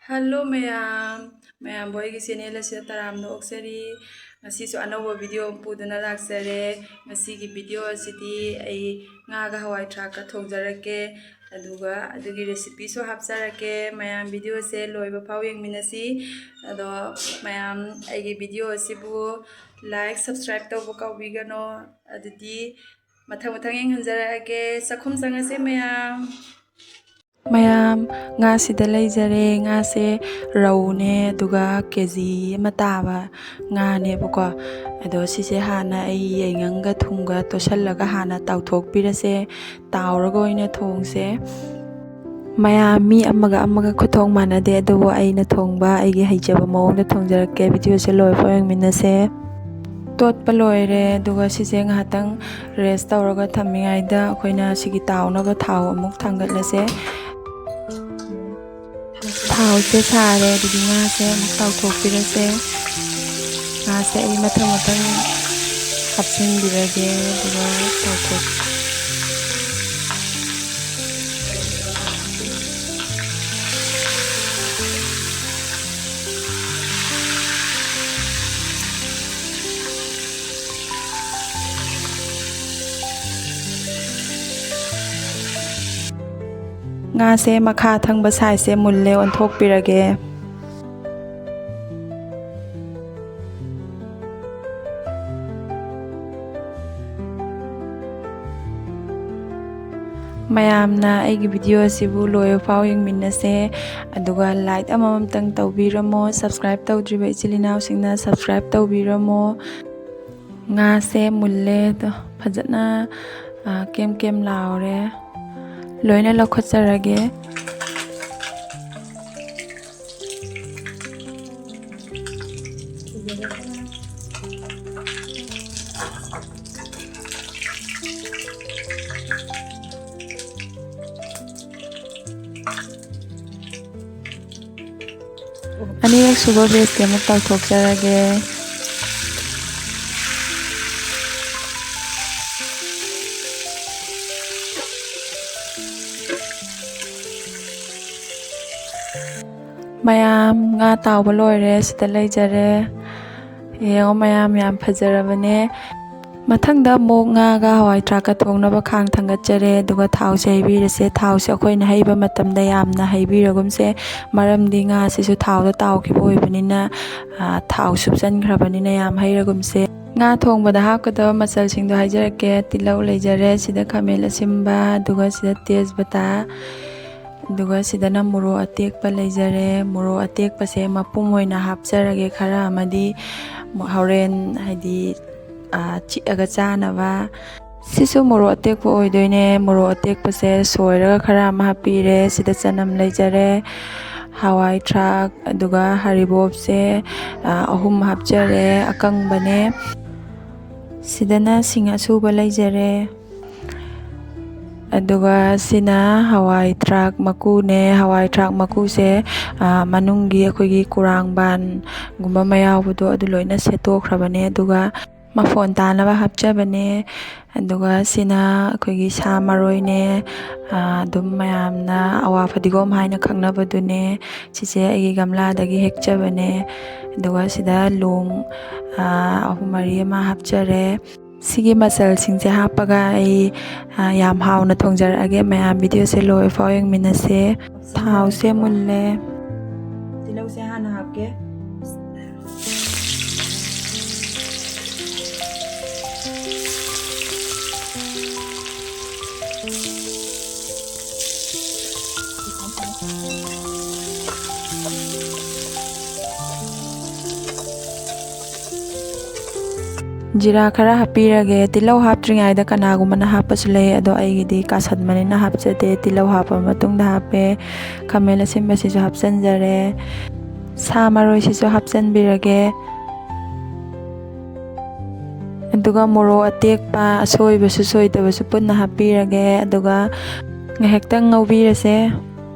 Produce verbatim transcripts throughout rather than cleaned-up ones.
Hello ꯃꯌꯥꯝ, ꯃꯌꯥꯝꯕꯨ ꯑꯩꯒꯤ ꯆꯦꯅꯦꯜ ꯑꯁꯤꯗ ꯇꯔꯥꯝꯅ ꯑꯣꯛꯆꯔꯤ꯫ ꯉꯁꯤꯁꯨ ꯑꯅꯧꯕ ꯚꯤꯗꯤꯑꯣ ꯑꯃ ꯄꯨꯗꯨꯅ ꯂꯥꯛꯆꯔꯦ꯫ ꯉꯁꯤꯒꯤ ꯚꯤꯗꯤꯑꯣ ꯑꯁꯤꯗꯤ ꯑꯩ ꯉꯥꯒ ꯍꯋꯥꯏ ꯊ꯭ꯔꯥꯛꯀ ꯊꯣꯡꯖꯔꯛꯀꯦ, ꯑꯗꯨꯒ ꯑꯗꯨꯒꯤ ꯔꯦꯁꯤꯄꯤꯁꯨ ꯍꯥꯞꯆꯔꯛꯀꯦ꯫ ꯃꯌꯥꯝ ꯚꯤꯗꯤꯑꯣꯁꯦ ꯂꯣꯏꯕ ꯐꯥꯎ ꯌꯦꯡꯃꯤꯟꯅꯁꯤ꯫ ꯑꯗꯣ ꯃꯌꯥꯝ ꯑꯩꯒꯤ ꯚꯤꯗꯤꯑꯣ ꯑꯁꯤꯕꯨ ꯂꯥꯏꯛ, ꯁꯕꯁꯀ꯭ꯔꯥꯏꯕ ꯇꯧꯕ ꯀꯥꯎꯕꯤꯒꯅꯣ꯫ ꯑꯗꯨꯗꯤ ꯃꯊꯪ ꯃꯊꯪ ꯌꯦꯡꯍꯟꯖꯔꯛꯑꯒꯦ꯫ ꯆꯥꯛꯈꯨꯝ ꯆꯪꯉꯁꯦ ꯃꯌꯥꯝ꯫ ꯃꯌꯥꯝ, ꯉꯥꯁꯤꯗ ꯂꯩꯖꯔꯦ꯫ ꯉꯥꯁꯦ ꯔꯧꯅꯦ, ꯑꯗꯨꯒ ꯀꯦ ꯖꯤ ꯑꯃ ꯇꯥꯕ ꯉꯥꯅꯦꯕꯀꯣ꯫ ꯑꯗꯣ ꯁꯤꯁꯦ ꯍꯥꯟꯅ ꯑꯩ ꯌꯥꯏꯉꯪꯒ ꯊꯨꯝꯒ ꯇꯣꯠꯁꯜꯂꯒ ꯍꯥꯟꯅ ꯇꯥꯎꯊꯣꯛꯄꯤꯔꯁꯦ꯫ ꯇꯥꯎꯔꯒ ꯑꯣꯏꯅ ꯊꯣꯡꯁꯦ꯫ ꯃꯌꯥꯝ, ꯃꯤ ꯑꯃꯒ ꯑꯃꯒ ꯈꯨꯊꯣꯡ ꯃꯥꯟꯅꯗꯦ, ꯑꯗꯨꯕꯨ ꯑꯩꯅ ꯊꯣꯡꯕ ꯑꯩꯒꯤ ꯍꯩꯖꯕ ꯃꯑꯣꯡꯗ ꯊꯣꯡꯖꯔꯛꯀꯦ꯫ ꯚꯤꯗꯤꯑꯣꯁꯦ ꯂꯣꯏꯐꯥꯎ ꯌꯦꯡꯃꯤꯟꯅꯁꯦ꯫ ꯇꯣꯠꯄ ꯂꯣꯏꯔꯦ, ꯑꯗꯨꯒ ꯁꯤꯁꯦ ꯉꯥꯏꯍꯥꯛꯇꯪ ꯔꯦꯁ ꯇꯧꯔꯒ ꯊꯝꯃꯤꯉꯩꯗ ꯑꯩꯈꯣꯏꯅ ꯁꯤꯒꯤ ꯇꯥꯎꯅꯕ ꯊꯥꯎ ꯑꯃꯨꯛ ꯊꯥꯡꯒꯠꯂꯁꯦ꯫ ꯊꯥꯎꯁꯦ ꯁꯥꯔꯦ, ꯑꯗꯨꯗꯤ ꯉꯥꯁꯦ ꯑꯃꯨꯛ ꯇꯥꯎꯊꯣꯛꯄꯤꯔꯁꯦ꯫ ꯉꯥꯁꯦ ꯑꯩ ꯃꯊꯪ ꯃꯊꯪ ꯍꯥꯞꯆꯤꯟꯕꯤꯔꯒꯦ, ꯑꯗꯨꯒ ꯇꯥꯎꯊꯣꯛ ꯉꯥꯁꯦ ꯃꯈꯥ ꯊꯪꯕ ꯁꯥꯏꯖꯁꯦ ꯃꯨꯜꯂꯦ, ꯑꯣꯟꯊꯣꯛꯄꯤꯔꯒꯦ꯫ ꯃꯌꯥꯝꯅ ꯑꯩꯒꯤ ꯚꯤꯗꯤꯑꯣ ꯑꯁꯤꯕꯨ ꯂꯣꯏꯕ ꯐꯥꯎ ꯌꯦꯡꯃꯤꯟꯅꯁꯦ, ꯑꯗꯨꯒ ꯂꯥꯏꯛ ꯑꯃꯃꯝꯇꯪ ꯇꯧꯕꯤꯔꯝꯃꯣ꯫ ꯁꯕꯁꯀ꯭ꯔꯥꯏꯕ ꯇꯧꯗ꯭ꯔꯤꯕ ꯏꯆꯤꯜ ꯏꯅꯥꯎꯁꯤꯡꯅ ꯁꯕꯁꯀ꯭ꯔꯥꯏꯕ ꯇꯧꯕꯤꯔꯝꯃꯣ꯫ ꯉꯥꯁꯦ ꯃꯨꯜꯂꯦ ꯑꯗꯣ, ꯐꯖꯅ, ꯑ, ꯀꯦꯝ ꯀꯦꯝ ꯂꯥꯎꯔꯦ꯫ ꯂꯣꯏꯅ ꯂꯧꯈꯠꯆꯔꯒꯦ꯫ ꯑꯅꯤꯔꯛ ꯁꯨꯕ ꯕꯦꯁꯇꯤ ꯑꯃꯨꯛ ꯇꯧꯊꯣꯛꯆꯔꯒꯦ꯫ ꯃꯌꯥꯝ, ꯉꯥ ꯇꯥꯎꯕ ꯂꯣꯏꯔꯦ, ꯁꯤꯗ ꯂꯩꯖꯔꯦ꯫ ꯌꯦꯡꯉꯣ ꯃꯌꯥꯝ, ꯌꯥꯝ ꯐꯖꯔꯕꯅꯦ꯫ ꯃꯊꯪꯗ ꯑꯃꯨꯛ ꯉꯥꯒ ꯍꯋꯥꯏ ꯊ꯭ꯔꯥꯛꯀ ꯊꯣꯡꯅꯕ ꯈꯥꯡ ꯊꯥꯡꯒꯠꯆꯔꯦ, ꯑꯗꯨꯒ ꯊꯥꯎꯁꯦ ꯍꯩꯕꯤꯔꯁꯦ꯫ ꯊꯥꯎꯁꯦ ꯑꯩꯈꯣꯏꯅ ꯍꯩꯕ ꯃꯇꯝꯗ ꯌꯥꯝꯅ ꯍꯩꯕꯤꯔꯒꯨꯝꯁꯦ, ꯃꯔꯝꯗꯤ ꯉꯥꯁꯤꯁꯨ ꯊꯥꯎꯗ ꯇꯥꯎꯈꯤꯕ ꯑꯣꯏꯕꯅꯤꯅ, ꯑ, ꯊꯥꯎ ꯁꯨꯞꯆꯟꯈ꯭ꯔꯕꯅꯤꯅ ꯌꯥꯝ ꯍꯩꯔꯒꯨꯝꯁꯦ꯫ ꯉꯥ ꯊꯣꯡꯕꯗ ꯍꯥꯞꯀꯗꯕ ꯃꯆꯜꯁꯤꯡꯗꯣ ꯍꯥꯏꯖꯔꯛꯀꯦ꯫ ꯇꯤꯜꯍꯧ ꯂꯩꯖꯔꯦ, ꯁꯤꯗ ꯈꯥꯃꯦꯟ ꯑꯁꯤꯟꯕ, ꯑꯗꯨꯒ ꯁꯤꯗ ꯇꯦꯖꯄꯇꯥ, ꯑꯗꯨꯒ ꯁꯤꯗꯅ ꯃꯣꯔꯣꯛ ꯑꯇꯦꯛꯄ ꯂꯩꯖꯔꯦ꯫ ꯃꯣꯔꯣꯛ ꯑꯇꯦꯛꯄꯁꯦ ꯃꯄꯨꯝ ꯑꯣꯏꯅ ꯍꯥꯞꯆꯔꯒꯦ, ꯈꯔ ꯑꯃꯗꯤ ꯍꯣꯔꯦꯟ, ꯍꯥꯏꯗꯤ, ꯑ, ꯆꯤꯛꯑꯒ ꯆꯥꯅꯕ꯫ ꯁꯤꯁꯨ ꯃꯣꯔꯣꯛ ꯑꯇꯦꯛꯄ ꯑꯣꯏꯗꯣꯏꯅꯦ꯫ ꯃꯣꯔꯣꯛ ꯑꯇꯦꯛꯄꯁꯦ ꯁꯣꯏꯔꯒ ꯈꯔ ꯑꯃ ꯍꯥꯞꯄꯤꯔꯦ꯫ ꯁꯤꯗ ꯆꯅꯝ ꯂꯩꯖꯔꯦ, ꯍꯋꯥꯏ ꯊ꯭ꯔꯥꯛ, ꯑꯗꯨꯒ ꯍꯔꯤꯕꯣꯞꯁꯦ, ꯑ, ꯑꯍꯨꯝ ꯍꯥꯞꯆꯔꯦ, ꯑꯀꯪꯕꯅꯦ꯫ ꯁꯤꯗꯅ ꯁꯤꯡ ꯑꯁꯨꯕ ꯂꯩꯖꯔꯦ꯫ ꯑꯗꯨꯒ ꯁꯤꯅ ꯍꯋꯥꯏ ꯊ꯭ꯔꯥꯛ ꯃꯀꯨꯅꯦ꯫ ꯍꯋꯥꯏ ꯊ꯭ꯔꯥꯛ ꯃꯀꯨꯁꯦ, ꯑ, ꯃꯅꯨꯡꯒꯤ ꯑꯩꯈꯣꯏꯒꯤ ꯀꯨꯔꯥꯡꯕꯥꯟꯒꯨꯝꯕ ꯃꯌꯥꯎꯕꯗꯣ ꯑꯗꯨ ꯂꯣꯏꯅ ꯁꯦꯠꯇꯣꯛꯈ꯭ꯔꯕꯅꯦ꯫ ꯑꯗꯨꯒ ꯃꯐꯣꯟ ꯇꯥꯅꯕ ꯍꯥꯞꯆꯕꯅꯦ꯫ ꯑꯗꯨꯒ ꯁꯤꯅ ꯑꯩꯈꯣꯏꯒꯤ ꯁꯥ ꯃꯔꯣꯏꯅꯦ, ꯑ, ꯑꯗꯨꯝ ꯃꯌꯥꯝꯅ ꯑꯋꯥ ꯐꯗꯤꯒꯣꯝ ꯍꯥꯏꯅ ꯈꯪꯅꯕꯗꯨꯅꯦ꯫ ꯁꯤꯁꯦ ꯑꯩꯒꯤ ꯒꯝꯂꯥꯗꯒꯤ ꯍꯦꯛꯆꯕꯅꯦ꯫ ꯑꯗꯨꯒ ꯁꯤꯗ ꯂꯣꯡ, ꯑ, ꯑꯍꯨꯝ ꯃꯔꯤ ꯑꯃ ꯍꯥꯞꯆꯔꯦ꯫ ꯁꯤꯒꯤ ꯃꯆꯜꯁꯤꯡꯁꯦ ꯍꯥꯞꯄꯒ ꯑꯩ, ꯑ, ꯌꯥꯝ ꯍꯥꯎꯅ ꯊꯣꯡꯖꯔꯛꯑꯒꯦ꯫ ꯃꯌꯥꯝ ꯚꯤꯗꯤꯑꯣꯁꯦ ꯂꯣꯏꯐꯥꯎ ꯌꯦꯡꯃꯤꯟꯅꯁꯦ꯫ ꯊꯥꯎꯁꯦ ꯃꯨꯜꯂꯦ꯫ ꯇꯤꯜꯍꯧꯁꯦ ꯍꯥꯟꯅ ꯍꯥꯞꯀꯦ꯫ ꯖꯤꯔꯥ ꯈꯔ ꯍꯥꯞꯄꯤꯔꯒꯦ꯫ ꯇꯤꯜꯍꯧ ꯍꯥꯞꯇ꯭ꯔꯤꯉꯩꯗ ꯀꯅꯥꯒꯨꯝꯕꯅ ꯍꯥꯞꯄꯁꯨ ꯂꯩ, ꯑꯗꯣ ꯑꯩꯒꯤꯗꯤ ꯀꯥꯁꯟꯕꯅꯤꯅ ꯍꯥꯞꯆꯗꯦ꯫ ꯇꯤꯜꯍꯧ ꯍꯥꯞꯄ ꯃꯇꯨꯡꯗ ꯍꯥꯞꯄꯦ꯫ ꯈꯥꯃꯦꯟ ꯑꯁꯤꯟꯕꯁꯤꯁꯨ ꯍꯥꯞꯆꯤꯟꯖꯔꯦ꯫ ꯁꯥ ꯃꯔꯣꯏꯁꯤꯁꯨ ꯍꯥꯞꯆꯤꯟꯕꯤꯔꯒꯦ꯫ ꯑꯗꯨꯒ ꯃꯣꯔꯣꯛ ꯑꯇꯦꯛꯄ ꯑꯁꯣꯏꯕꯁꯨ ꯁꯣꯏꯗꯕꯁꯨ ꯄꯨꯟꯅ ꯍꯥꯞꯄꯤꯔꯒꯦ꯫ ꯑꯗꯨꯒ ꯉꯥꯏꯍꯥꯛꯇꯪ ꯉꯧꯕꯤꯔꯁꯦ꯫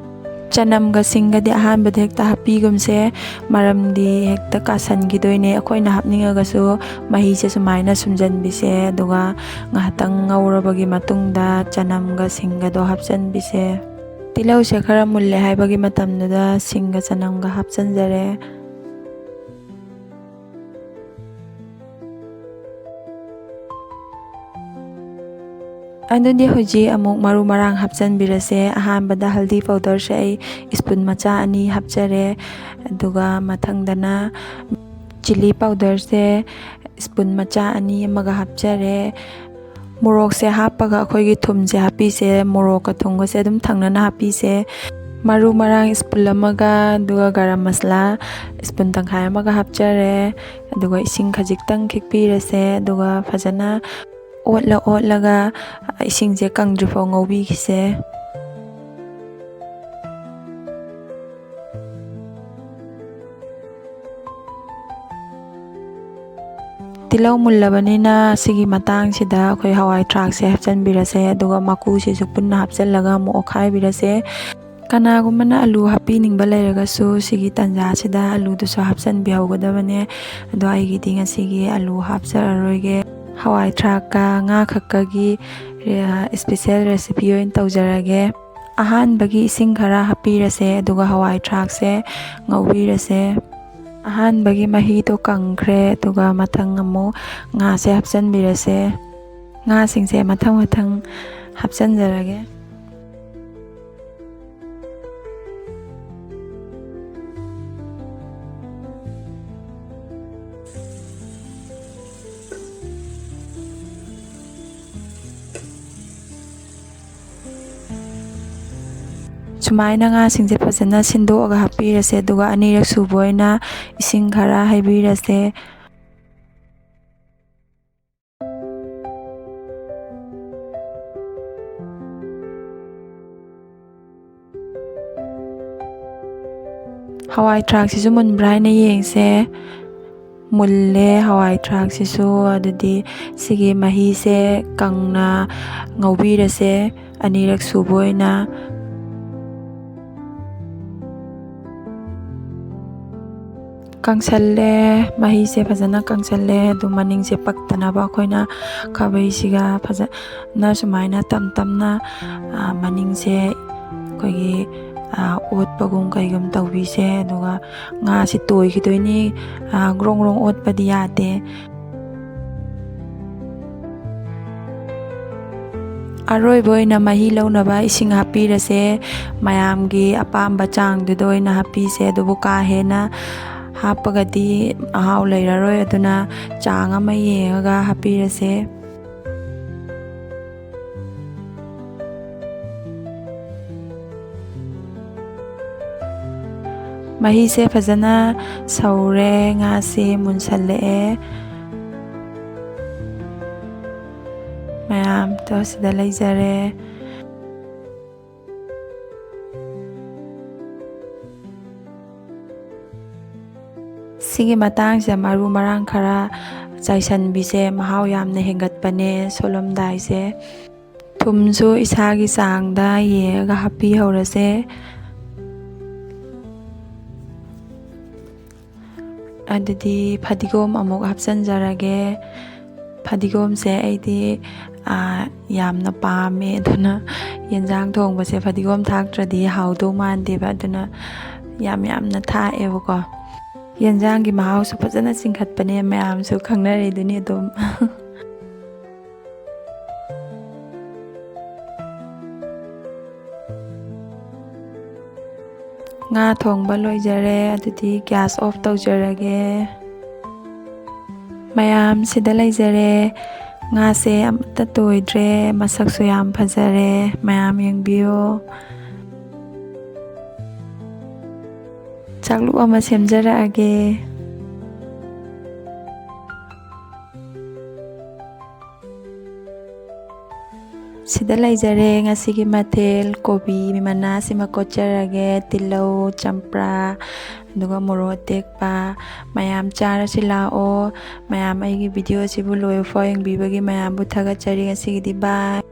ꯆꯅꯝꯒ ꯁꯤꯡꯒꯗꯤ ꯑꯍꯥꯟꯕꯗ ꯍꯦꯛꯇ ꯍꯥꯞꯄꯤꯒꯨꯝꯁꯦ, ꯃꯔꯝꯗꯤ ꯍꯦꯛꯇ ꯀꯥꯁꯟꯈꯤꯗꯣꯏꯅꯦ꯫ ꯑꯩꯈꯣꯏꯅ ꯍꯥꯞꯅꯤꯡꯉꯒꯁꯨ ꯃꯍꯤꯁꯦ ꯁꯨꯃꯥꯏꯅ ꯁꯨꯝꯖꯟꯕꯤꯁꯦ, ꯑꯗꯨꯒ ꯉꯥꯏꯍꯥꯛꯇꯪ ꯉꯧꯔꯕꯒꯤ ꯃꯇꯨꯡꯗ ꯆꯅꯝꯒ ꯁꯤꯡꯒꯗꯣ ꯍꯥꯞꯆꯟꯕꯤꯁꯦ꯫ ꯇꯤꯜꯍꯧꯁꯦ ꯈꯔ ꯃꯨꯜꯂꯦ ꯍꯥꯏꯕꯒꯤ ꯃꯇꯝꯗꯨꯗ ꯁꯤꯡꯒ ꯆꯅꯝꯒ ꯍꯥꯞꯆꯤꯟꯖꯔꯦ꯫ ꯑꯗꯨꯗꯤ ꯍꯧꯖꯤꯛ ꯑꯃꯨꯛ ꯃꯔꯨ ꯃꯔꯥꯡ ꯍꯥꯞꯆꯤꯟꯕꯤꯔꯁꯦ꯫ ꯑꯍꯥꯟꯕꯗ ꯍꯜꯗꯤ ꯄꯥꯎꯗꯔꯁꯦ ꯑꯩ ꯁ꯭ꯄꯨꯟ ꯃꯆꯥ ꯑꯅꯤ ꯍꯥꯞꯆꯔꯦ, ꯑꯗꯨꯒ ꯃꯊꯪꯗꯅ ꯆꯤꯂꯤ ꯄꯥꯎꯗꯔꯁꯦ ꯁ꯭ꯄꯨꯟ ꯃꯆꯥ ꯑꯅꯤ ꯑꯃꯒ ꯍꯥꯞꯆꯔꯦ꯫ ꯃꯣꯔꯣꯛꯁꯦ ꯍꯥꯞꯄꯒ ꯑꯩꯈꯣꯏꯒꯤ ꯊꯨꯝꯁꯦ ꯍꯥꯞꯄꯤꯁꯦ, ꯃꯣꯔꯣꯛꯀ ꯊꯨꯝꯒꯁꯦ ꯑꯗꯨꯝ ꯊꯪꯅꯅ ꯍꯥꯞꯄꯤꯁꯦ꯫ ꯃꯔꯨ ꯃꯔꯥꯡ ꯁ꯭ꯄꯨꯟ ꯑꯃꯒ, ꯑꯗꯨꯒ ꯒꯔꯝ ꯃꯁꯂꯥ ꯁ꯭ꯄꯨꯟ ꯇꯪꯈꯥꯏ ꯑꯃꯒ ꯍꯥꯞꯆꯔꯦ꯫ ꯑꯗꯨꯒ ꯏꯁꯤꯡ ꯈꯖꯤꯛꯇꯪ ꯈꯤꯛꯄꯤꯔꯁꯦ, ꯑꯗꯨꯒ ꯐꯖꯅ ꯑꯣꯠꯂ ꯑꯣꯠꯂꯒ ꯏꯁꯤꯡꯁꯦ ꯀꯪꯗ꯭ꯔꯤꯐꯥꯎ ꯉꯧꯕꯤꯈꯤꯁꯦ꯫ ꯇꯤꯜꯍꯧ ꯃꯨꯜꯂꯕꯅꯤꯅ ꯁꯤꯒꯤ ꯃꯇꯥꯡꯁꯤꯗ ꯑꯩꯈꯣꯏ ꯍꯋꯥꯏ ꯊ꯭ꯔꯥꯛꯁꯦ ꯍꯥꯞꯆꯤꯟꯕꯤꯔꯁꯦ, ꯑꯗꯨꯒ ꯃꯀꯨꯁꯤꯁꯨ ꯄꯨꯟꯅ ꯍꯥꯞꯆꯤꯜꯂꯒ ꯑꯃꯨꯛ ꯑꯣꯠꯈꯥꯏꯕꯤꯔꯁꯦ꯫ ꯀꯅꯥꯒꯨꯝꯕꯅ ꯑꯂꯨ ꯍꯥꯞꯄꯤꯅꯤꯡꯕ ꯂꯩꯔꯒꯁꯨ ꯁꯤꯒꯤ ꯇꯥꯟꯖꯥꯁꯤꯗ ꯑꯂꯨꯗꯨꯁꯨ ꯍꯥꯞꯆꯤꯟꯕꯤꯍꯧꯒꯗꯕꯅꯦ꯫ ꯑꯗꯣ ꯑꯩꯒꯤꯗꯤ ꯉꯁꯤꯒꯤ ꯑꯂꯨ ꯍꯥꯞꯆꯔꯔꯣꯏꯒꯦ꯫ ꯍꯋꯥꯏ ꯊ꯭ꯔꯥꯛꯀ ꯉꯥ ꯈꯛꯀꯒꯤ, ꯑ, ꯁ꯭ꯄꯦꯁꯦꯜ ꯔꯦꯁꯤꯄꯤ ꯑꯣꯏꯅ ꯇꯧꯖꯔꯒꯦ꯫ ꯑꯍꯥꯟꯕꯒꯤ ꯏꯁꯤꯡ ꯈꯔ ꯍꯥꯞꯄꯤꯔꯁꯦ, ꯑꯗꯨꯒ ꯍꯋꯥꯏ ꯊ꯭ꯔꯥꯛꯁꯦ ꯉꯧꯕꯤꯔꯁꯦ꯫ ꯑꯍꯥꯟꯕꯒꯤ ꯃꯍꯤꯗꯣ ꯀꯪꯈ꯭ꯔꯦ, ꯑꯗꯨꯒ ꯃꯊꯪ ꯑꯃꯨꯛ ꯉꯥꯁꯦ ꯍꯥꯞꯆꯤꯟꯕꯤꯔꯁꯦ꯫ ꯉꯥꯁꯤꯡꯁꯦ ꯃꯊꯪ ꯃꯊꯪ ꯍꯥꯞꯆꯤꯟꯖꯔꯒꯦ꯫ ꯁꯨꯃꯥꯏꯅ ꯉꯥꯁꯤꯡꯁꯦ ꯐꯖꯅ ꯁꯤꯟꯗꯣꯛꯑꯒ ꯍꯥꯞꯄꯤꯔꯁꯦ, ꯑꯗꯨꯒ ꯑꯅꯤꯔꯛ ꯁꯨꯕ ꯑꯣꯏꯅ ꯏꯁꯤꯡ ꯈꯔ ꯍꯩꯕꯤꯔꯁꯦ꯫ ꯍꯋꯥꯏ ꯊ꯭ꯔꯥꯛꯁꯤꯁꯨ ꯃꯨꯟꯕ꯭ꯔꯥ ꯍꯥꯏꯅ ꯌꯦꯡꯁꯦ꯫ ꯃꯨꯜꯂꯦ ꯍꯋꯥꯏ ꯊ꯭ꯔꯥꯛꯁꯤꯁꯨ꯫ ꯑꯗꯨꯗꯤ ꯁꯤꯒꯤ ꯃꯍꯤꯁꯦ ꯀꯪꯅ ꯉꯧꯕꯤꯔꯁꯦ, ꯑꯅꯤꯔꯛ ꯁꯨꯕ ꯑꯣꯏꯅ꯫ ꯀꯪꯁꯜꯂꯦ, ꯃꯍꯤꯁꯦ ꯐꯖꯅ ꯀꯪꯁꯜꯂꯦ꯫ ꯑꯗꯨ ꯃꯅꯤꯡꯁꯦ ꯄꯛꯇꯅꯕ ꯑꯩꯈꯣꯏꯅ ꯈꯥꯕꯩꯁꯤꯒ ꯐꯖꯅ ꯁꯨꯃꯥꯏꯅ ꯇꯞ ꯇꯞꯅ, ꯑ, ꯃꯅꯤꯡꯁꯦ ꯑꯩꯈꯣꯏꯒꯤ, ꯑ, ꯑꯣꯠꯄꯒꯨꯝ ꯀꯩꯒꯨꯝ ꯇꯧꯕꯤꯁꯦ꯫ ꯑꯗꯨꯒ ꯉꯥꯁꯦ ꯇꯣꯏꯈꯤꯗꯣꯏꯅꯤ, ꯑ, ꯒ꯭ꯔꯣꯡ ꯒ꯭ꯔꯣꯡ ꯑꯣꯠꯄꯗꯤ ꯌꯥꯗꯦ꯫ ꯑꯔꯣꯏꯕ ꯑꯣꯏꯅ ꯃꯍꯤ ꯂꯧꯅꯕ ꯏꯁꯤꯡ ꯍꯥꯞꯄꯤꯔꯁꯦ꯫ ꯃꯌꯥꯝꯒꯤ ꯑꯄꯥꯝꯕ ꯆꯥꯡꯗꯨꯗ ꯑꯣꯏꯅ ꯍꯥꯞꯄꯤꯁꯦ꯫ ꯑꯗꯨꯕꯨ ꯀꯥ ꯍꯦꯟꯅ ꯍꯥꯞꯄꯒꯗꯤ ꯃꯍꯥꯎ ꯂꯩꯔꯔꯣꯏ꯫ ꯑꯗꯨꯅ ꯆꯥꯡ ꯑꯃ ꯌꯦꯡꯉꯒ ꯍꯥꯞꯄꯤꯔꯁꯦ꯫ ꯃꯍꯤꯁꯦ ꯐꯖꯅ ꯁꯧꯔꯦ, ꯉꯥꯁꯦ ꯃꯨꯟꯁꯜꯂꯛꯑꯦ꯫ ꯃꯌꯥꯝꯗꯣ ꯁꯤꯗ ꯂꯩꯖꯔꯦ꯫ ꯁꯤꯒꯤ ꯃꯇꯥꯡꯁꯤꯗ ꯃꯔꯨ ꯃꯔꯥꯡ ꯈꯔ ꯆꯥꯏꯁꯟꯕꯤꯁꯦ, ꯃꯍꯥꯎ ꯌꯥꯝꯅ ꯍꯦꯟꯒꯠꯄꯅꯦ ꯁꯣꯜꯂꯝꯗꯥꯏꯁꯦ꯫ ꯊꯨꯝꯁꯨ ꯏꯁꯥꯒꯤ ꯆꯥꯡꯗ ꯌꯦꯡꯉꯒ ꯍꯥꯞꯄꯤꯍꯧꯔꯁꯦ꯫ ꯑꯗꯨꯗꯤ ꯐꯗꯤꯒꯣꯝ ꯑꯃꯨꯛ ꯍꯥꯞꯆꯤꯟꯖꯔꯒꯦ꯫ ꯐꯗꯤꯒꯣꯝꯁꯦ ꯑꯩꯗꯤ, ꯑꯥ, ꯌꯥꯝꯅ ꯄꯥꯝꯃꯦ, ꯑꯗꯨꯅ ꯌꯦꯟꯖꯥꯡ ꯊꯣꯡꯕꯁꯦ ꯐꯗꯤꯒꯣꯝ ꯊꯥꯛꯇ꯭ꯔꯗꯤ ꯍꯥꯎꯗꯧ ꯃꯥꯟꯗꯦꯕ, ꯑꯗꯨꯅ ꯌꯥꯝ ꯌꯥꯝꯅ ꯊꯥꯛꯑꯦꯕꯀꯣ꯫ ꯌꯦꯟꯖꯥꯡꯒꯤ ꯃꯍꯥꯎꯁꯨ ꯐꯖꯅ ꯆꯤꯡꯈꯠꯄꯅꯦ, ꯃꯌꯥꯝꯁꯨ ꯈꯪꯅꯔꯤꯗꯨꯅꯤ ꯑꯗꯨꯝ꯫ ꯉꯥ ꯊꯣꯡꯕ ꯂꯣꯏꯖꯔꯦ, ꯑꯗꯨꯗꯤ gas off ꯇꯧꯖꯔꯒꯦ꯫ ꯃꯌꯥꯝ ꯁꯤꯗ ꯂꯩꯖꯔꯦ꯫ ꯉꯥꯁꯦ ꯑꯃꯠꯇ ꯇꯣꯏꯗ꯭ꯔꯦ, ꯃꯁꯛꯁꯨ ꯌꯥꯝ ꯐꯖꯔꯦ꯫ ꯃꯌꯥꯝ ꯌꯦꯡꯕꯤꯌꯨ꯫ ꯆꯥꯛꯂꯨꯛ ꯑꯃ ꯁꯦꯝꯖꯔꯛꯑꯒꯦ꯫ ꯁꯤꯗ ꯂꯩꯖꯔꯦ ꯉꯁꯤꯒꯤ ꯃꯊꯦꯜ, ꯀꯣꯕꯤ ꯃꯅꯥꯁꯤꯃ ꯀꯣꯠꯆꯔꯒꯦ, ꯇꯤꯜꯍꯧ, ꯆꯝꯄ꯭ꯔꯥ, ꯑꯗꯨꯒ ꯃꯣꯔꯣꯛ ꯑꯇꯦꯛꯄ꯫ ꯃꯌꯥꯝ ꯆꯥꯔꯁꯤ ꯂꯥꯛꯑꯣ꯫ ꯃꯌꯥꯝ ꯑꯩꯒꯤ video ꯁꯤꯕꯨ ꯂꯣꯏꯕ ꯐꯥꯎ ꯌꯦꯡꯕꯤꯕꯒꯤ ꯃꯌꯥꯝꯕꯨ ꯊꯥꯒꯠꯆꯔꯤ꯫ ꯉꯁꯤꯒꯤꯗꯤ bye꯫